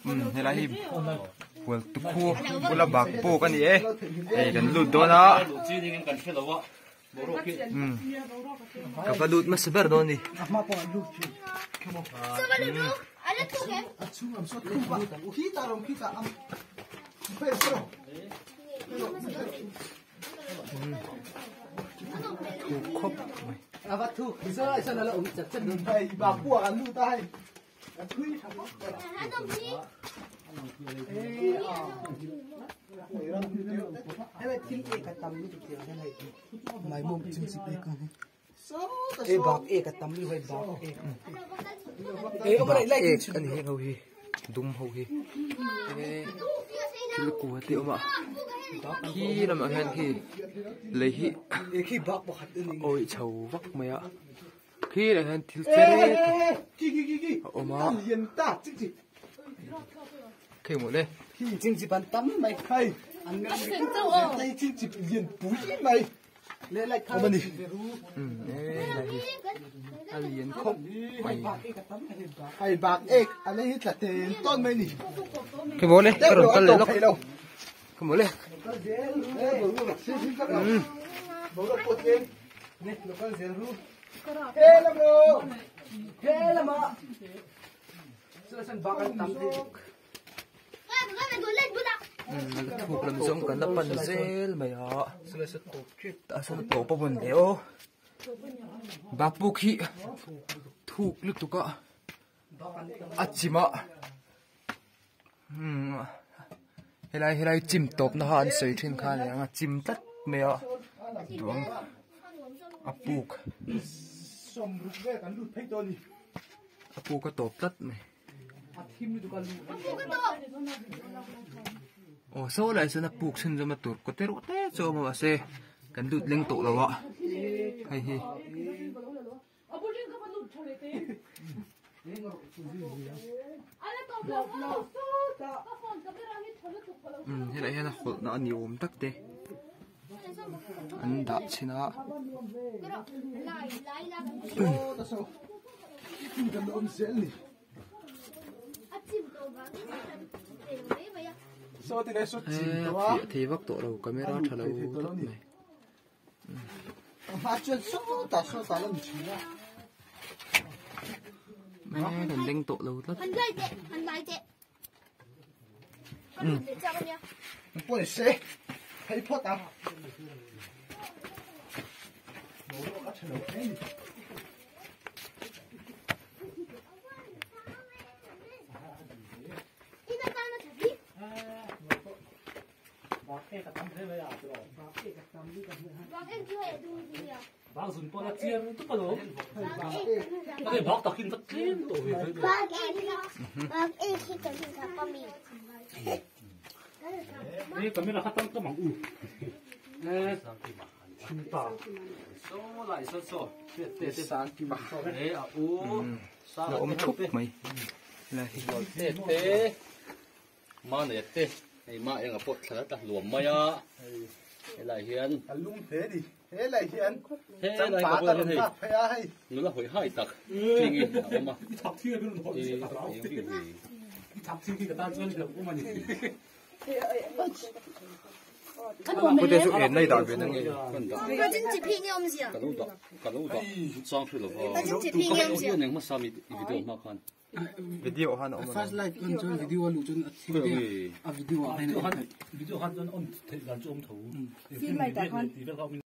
Umm helai hi hualtu khu bula bak puk a ni e hei kan lut dawn a umm ka va lut hmasa ber dawn a ni. Thuk khawp mai. Bak ek a ni heng ho hi dum ho hi thil kua te a awm a khi lamah hian khi lei hi a awih chho vak mai a. Khi lah hian thil che a awm a khi mawlh e umm a lian khawp mai khi mawlh e ka rawn kal leh lawk khi mawlh e umm. Thuk lam zawng kan la pan zel mai a tah sawn a tawp a vawn leh aw bakpuk hi thuk lutuk a a chim a umm helai helai chim tawp na kha an sawi thin kha a ni ang a chim tlat mai a duang a puk a puk a tawp tlat mai aw saw lai sawn a puk chhun zawm a tur kaw te reuh te chu a awm a mahse kan lut leng tawh lo a hei hi. Umm helaiah hian a hawlhna a ni awm tak te an dah chhin a he fiah thei vak tawh lo camera tha lo tlat mai. Kan leng tawh lo tlat. La awm thup mai. Mahni te hei mah enga pawh thla ta hluam mai a helai hian a lum hle ni helai hian helai ka bulah hian hei nula hawi hai tak thingi a awm a Pute chu en nai dah ve na nge ka lo dah ka lo dah chang hre lova ka en hmasa mi video hma khan Video han a awm a First live kan chuan video a luh chuan a thim te a video ah hian a en theih. Video han chuan on theih dan chu awm tho. Film light ah khan.